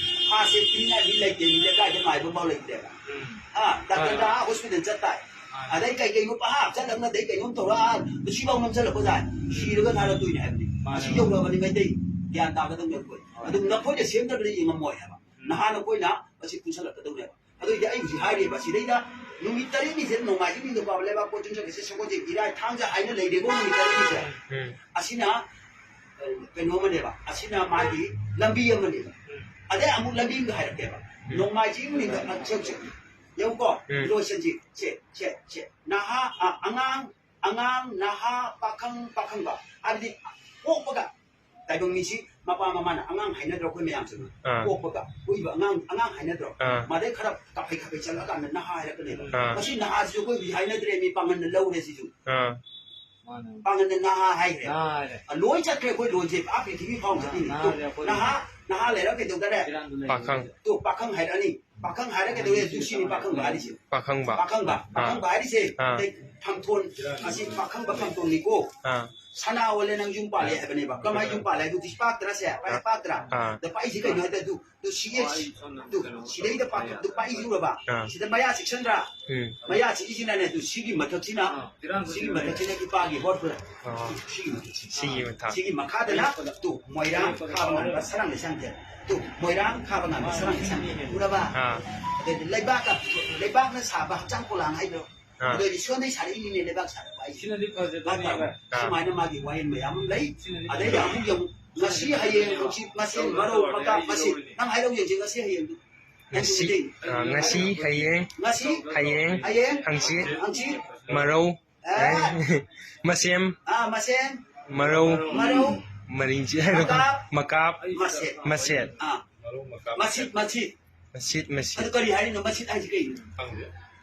ꯐꯥꯁꯦ ꯄꯤꯅꯤꯡꯉꯥꯏ ꯃꯤ ꯂꯩꯇꯦ, ꯃꯤ ꯂꯩꯀꯥꯏꯗ ꯉꯥꯏꯕ ꯐꯥꯎ ꯂꯩꯇ꯭ꯔꯦꯕ꯫ ꯎꯝ꯫ ꯑꯥ, ꯗꯥꯛꯇꯔꯗ ꯃꯥꯅꯦ꯫ ꯑꯥ ꯍꯣꯁꯄꯤꯇꯥꯜ ꯆꯠ ꯇꯥꯏ꯫ ꯃꯥꯅꯦ꯫ ꯑꯗꯩ ꯀꯩ ꯀꯩꯅꯣ ꯄꯍꯥꯞ ꯆꯠꯂꯝꯅ ꯑꯗꯩ ꯀꯩꯅꯣꯝ ꯇꯧꯔ ꯑꯥ ꯁꯤꯐꯥꯎ ꯅꯝꯁꯤꯜꯂꯛꯄ ꯖꯥꯠ꯫ ꯎꯝ꯫ ꯁꯤꯔꯒ ꯊꯥꯔꯛꯇꯣꯏꯅꯦ ꯍꯥꯏꯕꯅꯤ꯫ ꯃꯥꯅꯦ꯫ ꯑꯁꯤ ꯌꯧꯔꯕꯅꯤ ꯃꯩꯇꯩ ꯒ꯭ꯌꯥꯟ ꯇꯥꯒꯗꯕꯅꯤ ꯑꯩꯈꯣꯏ꯫ ꯍꯣꯏ꯫ ꯑꯗꯨ ꯅꯈꯣꯏꯅ ꯁꯦꯝꯗ꯭ꯔꯕꯗꯤ ꯌꯦꯡꯉꯝꯃꯣꯏ ꯍꯥꯏꯕ꯫ ꯎꯝ꯫ ꯅꯍꯥ ꯅꯈꯣꯏꯅ ꯃꯁꯤ ꯄꯨꯟꯁꯤꯜꯂꯛꯀꯗꯧꯅꯦꯕ꯫ ꯑꯗꯨꯏꯗꯤ ꯑꯩ ꯍꯧꯖꯤꯛ ꯍꯥꯏꯔꯤꯕ ꯁꯤꯗꯩꯗ ꯅꯨꯃꯤꯠ ꯇꯔꯦꯠꯅꯤꯁꯦ ꯅꯣꯡꯃꯥꯏꯖꯤꯡ, ꯅꯤꯡꯊꯧꯀꯥꯕ, ꯂꯩꯕꯥꯛꯄꯣꯛꯄ, ꯌꯨꯝꯁꯀꯩꯁ, ꯁꯒꯣꯜꯁꯦꯟ, ꯏꯔꯥꯏ, ꯊꯥꯡꯖ ꯍꯥꯏꯅ ꯂꯩꯔꯦꯀꯣ ꯅꯨꯃꯤꯠ ꯇꯔꯦꯠꯅꯤꯁꯦ꯫ ꯎꯝ꯫ ꯑꯁꯤꯅ, ꯑ, ꯀꯩꯅꯣ ꯑꯃꯅꯦꯕ, ꯑꯁꯤꯅ ꯃꯥꯒꯤ ꯂꯝꯕꯤ ꯑꯃꯅꯦꯕ꯫ ꯎꯝ꯫ ꯑꯗꯩ ꯑꯃꯨꯛ ꯂꯝꯕꯤ ꯑꯃꯒ ꯍꯥꯏꯔꯛꯀꯦꯕ꯫ ꯎꯝ꯫ ꯅꯣꯡꯃꯥꯏꯖꯤꯡ ꯅꯤꯡꯊꯧ, ꯑ, ꯁꯦ, ꯁꯦ, ꯌꯦꯡꯉꯨꯀꯣ, ꯎꯝ꯫ ꯂꯣꯏꯁꯟꯁꯤ, ꯁꯦ, ꯁꯦ, ꯁꯦ, ꯅꯍꯥ, ꯑ, ꯑꯉꯥꯡ, ꯑꯉꯥꯡ, ꯅꯍꯥ, ꯄꯥꯈꯪ, ꯄꯥꯈꯪꯕ ꯍꯥꯏꯕꯗꯤ ꯄꯣꯛꯄꯒ ꯇꯥꯏꯕꯪ ꯃꯤꯁꯤ ꯃꯄꯥ ꯃꯃꯥꯅ ꯑꯉꯥꯡ ꯍꯥꯏꯅꯗ꯭ꯔꯣ? ꯑꯩꯈꯣꯏ ꯃꯌꯥꯝꯁꯤꯅ ꯑꯥ꯫ ꯄꯣꯛꯄꯒ ꯄꯣꯛꯏꯕ ꯑꯉꯥꯡ, ꯑꯉꯥꯡ ꯍꯥꯏꯅꯗ꯭ꯔꯣ? ꯑꯥ꯫ ꯃꯗꯩ ꯈꯔ ꯀꯥꯐꯩ ꯀꯥꯐꯩ ꯆꯠꯂꯛꯑꯀꯥꯟꯗ ꯅꯍꯥ ꯍꯥꯏꯔꯛꯀꯅꯦꯕ꯫ ꯑꯥ꯫ ꯃꯁꯤ ꯅꯍꯥꯁꯤꯁꯨ ꯑꯩꯈꯣꯏ ꯍꯧꯖꯤꯛ ꯍꯥꯏꯅꯗ꯭ꯔꯦ, ꯃꯤ ꯄꯥꯡꯒꯜꯅ ꯂꯧꯔꯦ ꯁꯤꯁꯨ꯫ ꯑꯥ꯫ ꯃꯥꯅꯦ꯫ ꯄꯥꯡꯒꯜꯅ ꯅꯍꯥ ꯍꯥꯏꯈ꯭ꯔꯦ꯫ ꯅꯍꯥ ꯍꯥꯏꯔꯦ꯫ ꯑ, ꯂꯣꯏ ꯆꯠꯈ꯭ꯔꯦ ꯑꯩꯈꯣꯏ ꯂꯣꯟꯁꯦ, ꯑꯥ ꯄ꯭ꯔꯤꯊꯤꯕꯤ ꯐꯥꯎ ꯆꯠꯈꯤꯅꯤ꯫ ꯅꯍꯥ ꯇꯨ, ꯍꯥꯏꯔꯦ ꯑꯩꯈꯣꯏ ꯅꯍꯥ, ꯂꯣꯟꯁꯦ꯫ ꯅꯍꯥ ꯂꯩꯔ ꯀꯩꯗꯧꯗꯔꯦ? ꯏꯔꯥꯡꯗ ꯂꯩꯔꯦ꯫ ꯄꯥꯈꯪ꯫ ꯇꯨ, ꯄꯥꯈꯪ ꯍꯥꯏꯔꯛꯑꯅꯤ꯫ ꯄꯥꯈꯪ ꯍꯥꯏꯔ ꯀꯩꯗꯧꯋꯦ? ꯑꯗꯨ ꯁꯤꯅꯤ ꯄꯥꯈꯪꯕ ꯍꯥꯏꯔꯤꯁꯦ꯫ ꯄꯥꯈꯪꯕ꯫ ꯄꯥꯈꯪꯕ꯫ ꯑꯥ꯫ ꯄꯥꯈꯪꯕ ꯍꯥꯏꯔꯤꯁꯦ꯫ ꯑꯥ꯫ ꯑꯗꯩ ꯐꯝꯊꯣꯟ, ꯑꯁꯤ ꯄꯥꯈꯪꯕ ꯐꯝꯊꯣꯟꯅꯤꯀꯣ꯫ ꯑꯥ꯫ ꯁꯅꯥ ꯑꯣꯜꯂꯦ ꯅꯪ ꯌꯨꯝ ꯄꯥꯜꯂꯦ ꯍꯥꯏꯕꯅꯦꯕ꯫ ꯀꯃꯥꯏꯅ ꯌꯨꯝ ꯄꯥꯜꯂꯦ ꯍꯥꯏꯕꯗꯨ ꯄꯥꯛꯇ꯭ꯔꯥ ꯁꯦ? ꯄꯥꯏ-, ꯑꯥ꯫ ꯄꯥꯛꯇ꯭ꯔꯥ? ꯑꯥ꯫ ꯑꯗ ꯄꯥꯛꯏꯁꯤ ꯀꯩꯅꯣ ꯍꯥꯏꯗ ꯑꯗꯨ, ꯑꯗꯨ ꯁꯤꯒꯤ, ꯑꯗꯨ ꯁꯤꯗꯩꯗ ꯄꯥꯛ-, ꯑꯗꯨ ꯄꯥꯛꯏꯁꯤ ꯎꯔꯕ? ꯑꯥ꯫ ꯁꯤꯗ ꯃꯌꯥ ꯆꯤꯛꯁꯟꯗ꯭ꯔꯥ? ꯎꯝ꯫ ꯃꯌꯥ ꯆꯤꯛꯏꯁꯤꯅꯅꯦ ꯑꯗꯨ ꯁꯤꯒꯤ ꯃꯊꯛꯁꯤꯅ, ꯑꯥ꯫ ꯁꯤꯒꯤ ꯃꯊꯛꯁꯤꯅ ꯏꯄꯥꯒꯤ ꯍꯣꯠꯄꯗ꯫ ꯑꯣ꯫ ꯁꯤꯒꯤ ꯃꯊꯛꯁꯤ꯫ ꯁꯤꯒꯤ ꯃꯊꯛ꯫ ꯁꯤꯒꯤ ꯃꯈꯥꯗꯅ ꯇꯨ ꯃꯣꯏꯔꯥꯡ ꯈꯥꯕ ꯉꯝꯕ ꯁꯔꯥꯡ ꯂꯩꯁꯥꯡꯊꯦꯝ꯫ ꯇꯨ ꯃꯣꯏꯔꯥꯡ ꯈꯥꯕ ꯉꯝꯕ ꯁꯔꯥꯡ ꯂꯩꯁꯥꯡꯊꯦꯝ꯫ ꯎꯔꯕ? ꯑꯥ꯫ ꯑꯗꯩꯗꯤ ꯂꯩꯕꯥꯛꯀ, ꯂꯩꯕꯥꯛꯅ ꯁꯥꯕ ꯍꯛꯆꯥꯡ ꯄꯣꯂꯥꯡ ꯍꯥꯏꯗꯣ꯫ ꯑꯥ꯫ ꯑꯗꯩꯗꯤ ꯁꯣꯟꯗꯩ ꯁꯥꯔꯛꯏꯅꯤꯅꯦ ꯂꯩꯕꯥꯛ ꯁꯥꯔꯛꯄ ꯍꯥꯏꯁꯦ꯫ ꯁꯤꯅꯗꯤ ꯐꯖꯗꯣꯏꯅꯦꯕ꯫ ꯑꯥ꯫ ꯁꯨꯃꯥꯏꯅ ꯃꯥꯒꯤ ꯋꯥꯍꯩ ꯃꯌꯥꯝ ꯑꯃ ꯂꯩ꯫ ꯁꯤꯅꯗꯤ ꯑꯗꯩꯗꯤ ꯐꯖꯗꯣꯏꯅꯦ꯫ ꯑꯃꯨꯛ ꯌꯦꯡꯉꯨ꯫ ꯉꯁꯤ, ꯍꯌꯦꯡ, ꯍꯪꯆꯤꯠ, ꯃꯁꯦꯟ, ꯃꯔꯧ, ꯃꯀꯥꯞ, ꯃꯁꯦꯟ꯫ ꯅꯪ ꯍꯥꯏꯔꯛꯎ ꯌꯦꯡꯁꯤ, ꯉꯁꯤ, ꯍꯌꯦꯡꯗꯨ꯫ ꯉꯁꯤ, ꯑ, ꯉꯁꯤ, ꯍꯌꯦꯡ, ꯉꯁꯤ, ꯍꯌꯦꯡ, ꯍꯌꯦꯡ, ꯍꯪꯆꯤꯠ, ꯍꯪꯆꯤꯠ, ꯃꯔꯧ, ꯑꯦ꯫ ꯃꯁꯦꯝ, ꯑꯥ, ꯃꯁꯦꯝ, ꯃꯔꯧ, ꯃꯔꯧ, ꯃꯔꯤꯡꯆꯤ-, ꯃꯀꯥꯞ, ꯃꯀꯥꯞ, ꯃꯁꯦꯠ, ꯃꯁꯦꯠ, ꯑꯥ, ꯃꯔꯧ ꯃꯀꯥꯞ ꯃꯁꯤꯠ, ꯃꯁꯦꯠ꯫ ꯃꯁꯤꯠ, ꯃꯁꯤꯠ, ꯃꯁꯤꯠ꯫ ꯑꯗꯨ ꯀꯔꯤ ꯍꯥꯏꯔꯤꯅꯣ? ꯃꯁꯤꯠ ꯍꯥꯏꯁꯤ ꯀꯩꯅꯣ? ꯈꯪꯗꯦ꯫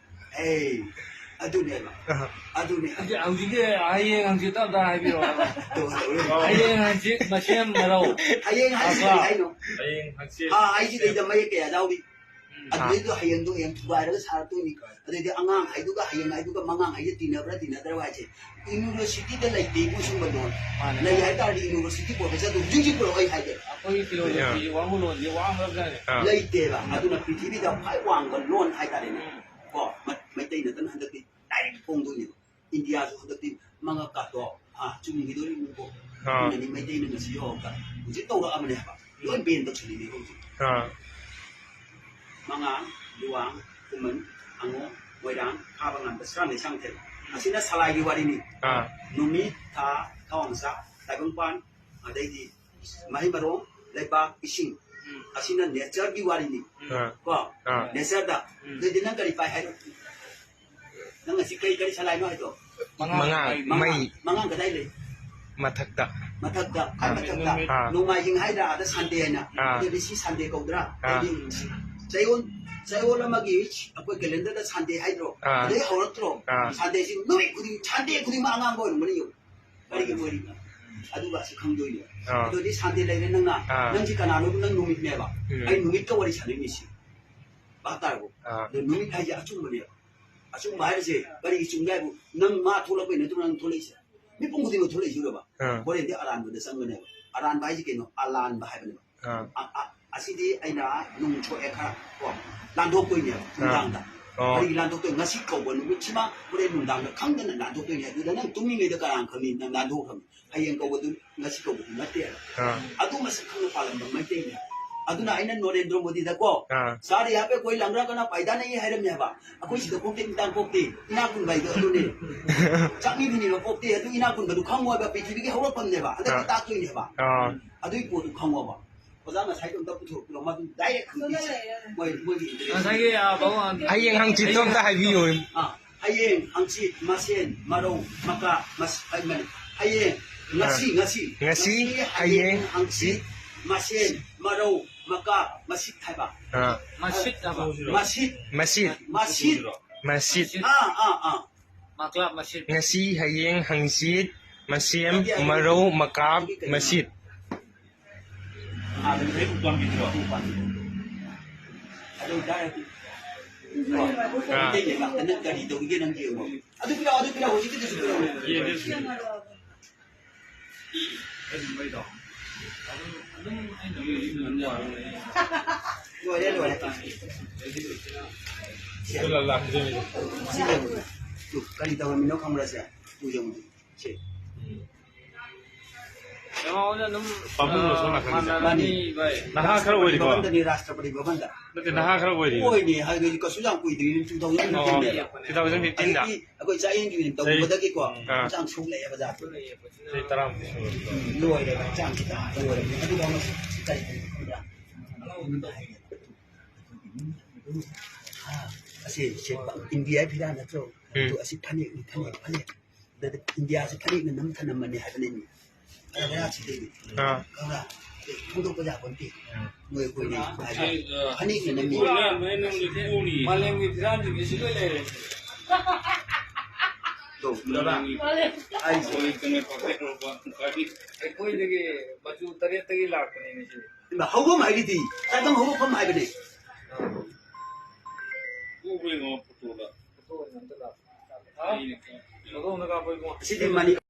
ꯑꯦ, ꯑꯗꯨꯅꯦꯕ꯫ ꯑꯍ꯫ ꯑꯗꯨꯅꯦ꯫ ꯍꯧꯖꯤꯛ-, ꯍꯧꯖꯤꯛꯀꯤ ꯍꯌꯦꯡ ꯍꯪꯆꯤꯠꯇ ꯑꯝꯇ ꯍꯥꯏꯕꯤꯔꯛꯑꯣ ꯍꯥꯏꯕ꯫ ꯇꯧ-, ꯇꯧꯔꯦ꯫ ꯍꯌꯦꯡ ꯍꯪꯆꯤꯠ ꯃꯁꯦꯝ ꯃꯔꯧ꯫ ꯍꯌꯦꯡ ꯍꯥꯏꯁꯤ ꯀꯔꯤ ꯍꯥꯏꯅꯣ? ꯍꯌꯦꯡ ꯍꯪꯆꯤꯠ꯫ ꯑꯥ, ꯑꯩꯁꯤ ꯀꯩꯗ ꯃꯌꯦꯛ ꯀꯌꯥ ꯌꯥꯎꯔꯤ? ꯎꯝ꯫ ꯑꯗꯨꯗꯩꯗꯣ ꯍꯌꯦꯡꯗꯣ ꯍꯌꯦꯡ ꯊꯨꯒꯥꯏꯔꯒ ꯁꯥꯔꯛꯇꯣꯏꯅꯤ꯫ ꯑꯗꯩꯗꯤ ꯑꯉꯥꯡ ꯍꯥꯏꯗꯨꯒ ꯍꯌꯦꯡ ꯍꯥꯏꯗꯨꯒ ꯃꯉꯥꯡ ꯍꯥꯏꯁꯦ ꯇꯤꯟꯅꯕ꯭ꯔꯥ ꯇꯤꯟꯅꯗ꯭ꯔꯕ ꯍꯥꯏꯁꯦ ꯌꯨꯅꯤꯚꯔꯁꯤꯇꯤꯗ ꯂꯩꯇꯦ ꯏꯕꯨꯡ ꯁꯨꯝꯕ ꯂꯣꯟ꯫ ꯃꯥꯅꯦ, ꯂꯩ ꯃꯥꯅꯦ꯫ ꯍꯥꯏꯇꯥꯔꯗꯤ ꯌꯨꯅꯤꯚꯔꯁꯤꯇꯤ ꯄ꯭ꯔꯣꯐꯦꯁꯔꯗꯨ ꯍꯧꯖꯤꯛ ꯍꯧꯖꯤꯛ ꯄꯨꯔꯛꯑꯣ ꯑꯩ ꯍꯥꯏꯒꯦ꯫ ꯑꯩꯈꯣꯏꯒꯤ ꯐꯤꯂꯣꯁꯣꯐꯤꯁꯦ ꯋꯥꯡꯕ ꯂꯣꯟꯁꯦ ꯋꯥꯡꯈ꯭ꯔꯕꯖꯥꯠꯅꯤ꯫ ꯑꯥ꯫ ꯂꯩꯇꯦꯕ꯫ ꯑꯗꯨꯅ ꯄ꯭ꯔꯤꯊꯤꯕꯤꯗ ꯈ꯭ꯋꯥꯏ ꯋꯥꯡꯕ ꯂꯣꯟ ꯍꯥꯏꯇꯥꯔꯦꯅꯦ꯫ ꯎꯝ꯫ ꯀꯣ, ꯃ-, ꯃꯩꯇꯩ ꯅꯠꯇꯅ ꯍꯟꯗꯛꯇꯤ ꯗꯥꯏꯔꯦꯛ ꯐꯣꯡꯗꯣꯏꯅꯦꯕ꯫ ꯏꯟꯗꯤꯌꯥꯁꯨ ꯍꯟꯗꯛꯇꯤ ꯃꯉꯛꯀꯥꯗꯣ, ꯑꯥ, ꯆꯨꯝꯈꯤꯗꯣꯔꯤꯕꯅꯤꯀꯣ꯫ ꯑꯥ꯫ ꯑꯗꯨꯅꯅꯤ ꯃꯩꯇꯩꯅ ꯉꯁꯤ ꯌꯧꯔꯛꯇ ꯍꯧꯖꯤꯛ ꯇꯧꯔꯛꯑꯕꯅꯦ ꯍꯥꯏꯕ꯫ ꯂꯣꯏ ꯕꯦꯟ ꯇꯧꯁꯤꯜꯂꯤꯅꯦ ꯍꯧꯖꯤꯛ꯫ ꯑꯥ꯫ ꯃꯉꯥꯡ, ꯂꯨꯋꯥꯡ, ꯈꯨꯃꯟ, ꯑꯉꯣꯝ, ꯃꯣꯏꯔꯥꯡ, ꯈꯥꯕ ꯉꯝꯕ, ꯁꯔꯥꯡ ꯂꯩꯁꯥꯡ ꯊꯦꯝ꯫ ꯑꯁꯤꯅ ꯁꯂꯥꯏꯒꯤ ꯋꯥꯔꯤꯅꯤ꯫ ꯑꯥ꯫ ꯅꯨꯃꯤꯠ, ꯊꯥ, ꯊꯋꯥꯟꯃꯤꯆꯥꯛ, ꯇꯥꯏꯕꯪꯄꯥꯟ, ꯑꯗꯩꯗꯤ ꯃꯍꯩ ꯃꯔꯣꯡ, ꯂꯩꯕꯥꯛ, ꯏꯁꯤꯡ꯫ ꯎꯝ꯫ ꯑꯁꯤꯅ ꯅꯦꯆꯔꯒꯤ ꯋꯥꯔꯤꯅꯤ꯫ ꯑꯥ꯫ ꯀꯣ? ꯑꯥ꯫ ꯅꯦꯆꯔꯗ꯫ ꯎꯝ꯫ ꯑꯗꯨꯗꯤ ꯅꯪ ꯀꯔꯤ ꯄꯥꯏ ꯍꯥꯏꯅꯣ? ꯅꯪ ꯉꯁꯤ ꯀꯔꯤ, ꯀꯔꯤ ꯁꯂꯥꯏꯅꯣ ꯍꯥꯏꯗꯣ? ꯃꯉꯥ, ꯃꯉꯥ, ꯃꯩ꯫ ꯃꯉꯥ ꯀꯗꯥꯏ ꯂꯩ? ꯃꯊꯛꯇ꯫ ꯃꯊꯛꯇ, ꯈ꯭ꯋꯥꯏ ꯑꯥ꯫ ꯃꯊꯛꯇ꯫ ꯑꯥ꯫ ꯅꯣꯡꯃꯥꯏꯖꯤꯡ ꯍꯥꯏꯗ꯭ꯔꯥ, ꯑꯥꯗ Sunday ꯍꯥꯏꯅ꯫ ꯑꯥ꯫ ꯑꯗꯨꯗꯤ ꯁꯤ Sunday ꯀꯧꯗ꯭ꯔꯥ? ꯑꯥ꯫ ꯑꯗꯨꯗꯤ ꯆꯌꯣꯜ, ꯆꯌꯣꯜ ꯑꯃꯒꯤ ꯑꯩꯈꯣꯏ calendarꯗ Sunday ꯍꯥꯏꯗ꯭ꯔꯣ? ꯑꯥ꯫ ꯑꯗꯨꯗꯩ ꯍꯧꯔꯛꯇ꯭ꯔꯣ? ꯑꯥ꯫ Sundayꯁꯤ ꯅꯨꯃꯤꯠ ꯈꯨꯗꯤꯡ, Sunday ꯈꯨꯗꯤꯡꯃꯛ ꯑꯉꯥꯡꯕ ꯑꯣꯏꯔꯝꯒꯅꯤ ꯌꯦꯡꯉꯨ꯫ ꯀꯔꯤꯒꯤ ꯑꯣꯏꯔꯤꯕ? ꯑꯗꯨꯒ ꯑꯁꯤ ꯈꯪꯗꯣꯏꯅꯦ꯫ ꯑꯥ꯫ ꯑꯗꯨꯗꯤ Sunday ꯂꯩꯔꯦ ꯅꯪꯅ꯫ ꯑꯥ꯫ ꯅꯪꯁꯤ ꯀꯅꯥꯅꯣ? ꯅꯪ ꯅꯨꯃꯤꯠꯅꯦꯕ꯫ ꯎꯝ꯫ ꯑꯩ ꯅꯨꯃꯤꯠꯀ ꯋꯥꯔꯤ ꯁꯥꯟꯅꯩꯅꯦ ꯁꯤ꯫ ꯚꯥꯞ ꯇꯥꯔꯕꯣ? ꯑꯥ꯫ ꯑꯗꯣ ꯅꯨꯃꯤꯠ ꯍꯥꯏꯁꯦ ꯑꯆꯨꯝꯕꯅꯦꯕ꯫ ꯑꯆꯨꯝꯕ ꯍꯥꯏꯕꯁꯦ ꯀꯔꯤꯒꯤ ꯆꯨꯝꯒꯦ ꯍꯥꯏꯕꯨ, ꯅꯪ ꯃꯥ ꯊꯣꯛꯂꯛꯄꯩ ꯅꯠꯇ꯭ꯔꯣ ꯅꯪ ꯊꯣꯛꯂꯛꯏꯁꯦ? ꯃꯤꯄꯨꯝ ꯈꯨꯗꯤꯡꯃꯛ ꯊꯣꯛꯂꯛꯏꯁꯤꯔꯕ? ꯑꯥ꯫ ꯍꯣꯔꯦꯟꯗꯤ ꯑꯔꯥꯟꯕꯗ ꯆꯪꯒꯅꯦꯕ꯫ ꯑꯔꯥꯟꯕ ꯍꯥꯏꯁꯦ ꯀꯩꯅꯣ? ꯑꯂꯥꯟꯕ ꯍꯥꯏꯕꯅꯦꯕ꯫ ꯑꯥ꯫ ꯑ-, ꯑ-, ꯑꯁꯤꯗꯤ ꯑꯩꯅ ꯅꯨꯡ ꯁꯣꯛꯑꯦ ꯈꯔ ꯀꯣ, ꯂꯥꯟꯊꯣꯛꯇꯣꯏꯅꯦꯕ ꯑꯥ꯫ ꯅꯨꯡꯗꯥꯡꯗ꯫ ꯑꯣ꯫ ꯀꯔꯤꯒꯤ ꯂꯥꯟꯊꯣꯛꯇꯣꯏꯅꯣ? ꯉꯁꯤ ꯀꯧꯕ ꯅꯨꯃꯤꯠꯁꯤꯃ ꯍꯣꯔꯦꯟ ꯅꯨꯡꯗꯥꯡꯗ ꯈꯪꯗꯅ ꯂꯥꯟꯊꯣꯛꯇꯣꯏꯅꯦ꯫ ꯑꯗꯨꯗ ꯅꯪ ꯇꯨꯝꯃꯤꯉꯩꯗ ꯀꯅꯥꯅ ꯈꯪꯅꯤ ꯅꯪ ꯂꯥꯟꯊꯣꯛꯈ꯭ꯔꯕꯅꯤ? ꯍꯌꯦꯡ ꯀꯧꯕꯗꯨ ꯉꯁꯤ ꯀꯧꯕꯗꯨ ꯅꯠꯇꯦꯕ꯫ ꯑꯥ꯫ ꯑꯗꯨ ꯃꯁꯛ ꯈꯪꯅ ꯄꯥꯜꯂꯝꯕ ꯃꯩꯇꯩꯅꯦ꯫ ꯑꯗꯨꯅ ꯑꯩꯅ ꯅꯣꯔꯦꯟꯗ꯭ꯔ ꯃꯣꯗꯤꯗꯀꯣ, ꯑꯥ꯫ "ꯁꯥꯔ, ꯌꯍꯥ ꯄꯦ ꯀꯣꯏ ꯂꯪꯒ꯭ꯔꯥ ꯀꯅꯥ ꯄꯥꯏꯗꯥ ꯅꯍꯤ ꯍꯥꯏꯔꯝꯃꯦ ꯍꯥꯏꯕ꯫ ꯑꯩꯈꯣꯏ ꯁꯤꯗ ꯀꯣꯛꯇꯦ, ꯃꯤꯇꯥꯡ ꯀꯣꯛꯇꯦ, ꯏꯅꯥꯛ ꯈꯨꯟꯕ ꯍꯥꯏꯗꯣ ꯑꯗꯨꯅꯦ꯫ ꯆꯥꯛꯅꯤ ꯐꯤꯅꯤꯕ ꯀꯣꯛꯇꯦ, ꯑꯗꯨ ꯏꯅꯥꯛ ꯈꯨꯟꯕꯗꯨ ꯈꯪꯉꯣ ꯍꯥꯏꯕ, ꯄ꯭ꯔꯤꯊꯤꯕꯤꯒꯤ ꯍꯧꯔꯛꯐꯝꯅꯦꯕ, ꯍꯟꯗꯛꯇꯤ ꯑꯥ꯫ ꯇꯥꯛꯇꯣꯏꯅꯦꯕ꯫ ꯑꯥ꯫ ꯑꯗꯨꯒꯤ ꯄꯣꯠꯇꯨ ꯈꯪꯉꯣꯕ꯫ ꯑꯣꯖꯥ ꯉꯁꯥꯏꯗꯣ ꯑꯝꯇ ꯄꯨꯊꯣꯔꯛꯄꯤꯔꯣ, ꯃꯗꯨ direct ꯈꯪꯕꯤꯁꯦ꯫ ꯃꯣꯏ, ꯃꯣꯏꯒꯤ interest꯫ ꯉꯁꯥꯏꯒꯤ, ꯑꯥ, ꯕꯕꯨ ꯍꯌꯦꯡ ꯍꯪꯆꯤꯠꯇꯣ ꯑꯝꯇ ꯍꯥꯏꯕꯤꯌꯨ꯫ ꯑꯥ, ꯍꯌꯦꯡ, ꯍꯪꯆꯤꯠ, ꯃꯁꯦꯟ, ꯃꯔꯧ, ꯃꯀꯥ, ꯃꯁ-, ꯑꯩ ꯃꯅꯤ꯫ ꯍꯌꯦꯡ, ꯉꯁꯤ, ꯑꯥ꯫ ꯉꯁꯤ, ꯉꯁꯤ, ꯉꯁꯤ, ꯍꯌꯦꯡ, ꯍꯌꯦꯡ, ꯍꯪꯆꯤꯠ, ꯃꯁꯦꯟ, ꯃꯔꯧ, ꯃꯀꯥ, ꯃꯁꯤꯠ ꯍꯥꯏꯕ꯫ ꯑꯥ꯫ ꯃꯁꯤꯠ ꯍꯥꯏꯕ꯫ ꯃꯁꯤꯠ꯫ ꯃꯁꯤꯠ꯫ ꯃꯁꯤꯠ꯫ ꯃꯁꯤꯠ꯫ ꯑꯥ, ꯑꯥ, ꯑꯥ꯫ ꯃꯀꯥ, ꯃꯁꯤꯠ꯫ ꯉꯁꯤ, ꯍꯌꯦꯡ, ꯍꯪꯆꯤꯠ, ꯃꯁꯦꯝ, ꯅꯠꯇꯦ, ꯑꯗꯨ ꯃꯔꯧ, ꯃꯀꯥ, ꯀꯩꯅꯣ? ꯃꯁꯤꯠ꯫ ꯑꯥ, ꯑꯗꯨ ꯍꯦꯛ ꯎꯄꯥꯝꯕꯤꯗꯨꯔꯣ? ꯎꯄꯥꯝꯕꯤꯗꯣ꯫ ꯑꯗꯨ ꯑꯣꯏꯇꯥꯔꯗꯤ, ꯑꯥ꯫ ꯃꯩꯇꯩ ꯂꯩꯕꯥꯛꯇꯅ ꯀꯔꯤ ꯇꯧꯔꯤꯒꯦ ꯅꯪ ꯌꯦꯡꯉꯣ꯫ ꯑꯗꯨ ꯄꯤꯔꯛꯑꯣ, ꯑꯗꯨ ꯄꯤꯔꯛꯑꯣ, ꯍꯧꯖꯤꯛꯀꯤꯗꯨꯁꯨ ꯄꯤꯔꯛꯑꯣ꯫ ꯌꯦꯡꯒꯦ꯫ ꯂꯣꯏꯔꯦ, ꯂꯣꯏꯔꯦ꯫ ꯁꯤ ꯌꯦꯡꯉꯨ꯫ ꯇꯨ, ꯀꯔꯤ ꯇꯧꯔꯝꯃꯤꯅꯣ ꯈꯪꯕ꯭ꯔꯥ ꯁꯦ? ꯇꯨ ꯌꯦꯡꯉꯨ꯫ ꯁꯤ꯫ ꯀꯩꯅꯣꯅ ꯑꯗꯨꯝ, ꯄꯥꯕꯨꯡ ꯂꯣ ꯁꯣꯝ ꯅꯥꯀꯟꯒꯤꯁꯦ꯫ ꯃꯥꯟꯅꯔꯅꯤ, ꯚꯥꯏ꯫ ꯅꯍꯥ ꯈꯔ ꯑꯣꯏꯔꯤꯀꯣ? ꯚꯕꯟꯗꯅꯤ, ꯔꯥꯁꯇ꯭ꯔꯄꯇꯤ ꯚꯕꯟꯗ꯫ ꯅꯠꯇꯦ, ꯅꯍꯥ ꯈꯔ ꯑꯣꯏꯔꯤꯀꯣ? ꯑꯣꯏꯅꯦ, ꯍꯥꯏꯗꯤ ꯀꯩꯁꯨ ꯌꯥꯝ ꯀꯨꯏꯗ꯭ꯔꯤ, two thousand fifteen ꯅꯦꯕ꯫ ꯑꯣ, two thousand fifteen ꯗ? ꯑꯗꯒꯤ ꯑꯩꯈꯣꯏ ꯆꯥꯛꯌꯦꯟꯒꯤ ꯑꯣꯏꯅ ꯇꯧꯕꯗꯒꯤꯀꯣ, ꯑꯥ꯫ ꯍꯛꯆꯥꯡ ꯁꯣꯛꯂꯛꯑꯦꯕ ꯖꯥꯠꯇꯣ꯫ ꯆꯍꯤ ꯇꯔꯥꯃꯨꯛꯇꯤ ꯁꯨꯔꯦ꯫ ꯎꯝ, ꯂꯣꯏꯔꯦꯕ, ꯍꯛꯆꯥꯡꯁꯤ ꯇꯥ ꯂꯣꯏꯔꯕꯅꯤ꯫ ꯑꯗꯨꯒ ꯑꯃꯁꯨ ꯀꯔꯤ ꯀꯔꯤ ꯈꯪꯕ꯭ꯔꯥ? ꯑꯥ, ꯑꯁꯤ, ꯁꯤ ꯏꯟꯗꯤꯌꯥ ꯐꯤꯔꯥ ꯅꯠꯇ꯭ꯔꯣ? ꯎꯝ꯫ ꯑꯗꯨ ꯑꯁꯤ ꯐꯅꯦꯛꯅꯤ, ꯐꯅꯦꯛ, ꯐꯅꯦꯛ꯫ ꯏꯟꯗꯤꯌꯥꯁꯤ ꯐꯅꯦꯛꯅ ꯅꯝꯊꯅꯝꯕꯅꯤ ꯍꯥꯏꯕꯅꯤ꯫ ꯑꯗ ꯃꯌꯥꯁꯤꯗꯤ ꯑꯥ꯫ ꯈꯪꯕ꯭ꯔꯥ? ꯐꯣꯡꯗꯣꯛꯄ ꯌꯥꯄꯣꯟꯇꯦ꯫ ꯎꯝ꯫ ꯃꯣꯏ ꯑꯩꯈꯣꯏꯅꯤ ꯍꯥꯏꯗꯤ ꯐꯅꯦꯛꯅ ꯅꯝꯃꯤ꯫ ꯃꯥꯂꯦꯝꯒꯤ ꯐꯤꯔꯥꯟꯁꯤꯡꯁꯤ ꯂꯣꯏ ꯂꯩꯔꯦ꯫ ꯇꯧ, ꯎꯗꯕ꯭ꯔꯥ? ꯍꯥꯏꯁꯦ꯫ ꯑꯩꯈꯣꯏꯗꯒꯤ ꯃꯆꯨ ꯇꯔꯦꯠꯇꯒꯤ ꯂꯥꯛꯄꯅꯤꯅꯦ ꯁꯤꯗꯤ꯫ ꯏꯃꯥ, ꯍꯧꯕꯝ ꯍꯥꯏꯔꯤꯗꯤ ꯀꯗꯝ ꯍꯧꯔꯛꯐꯝ ꯍꯥꯏꯕꯅꯦ꯫ ꯐꯣꯇꯣ ꯑꯣꯏꯅ ꯑꯝꯇ ꯀꯥꯞꯄꯣ꯫ ꯍꯥ? ꯐꯣꯇꯣ ꯑꯝꯇ ꯀꯥꯞꯄꯣ ꯏꯕꯨꯡꯉꯣ꯫ ꯑꯁꯤꯗꯤ ꯃꯅꯤ-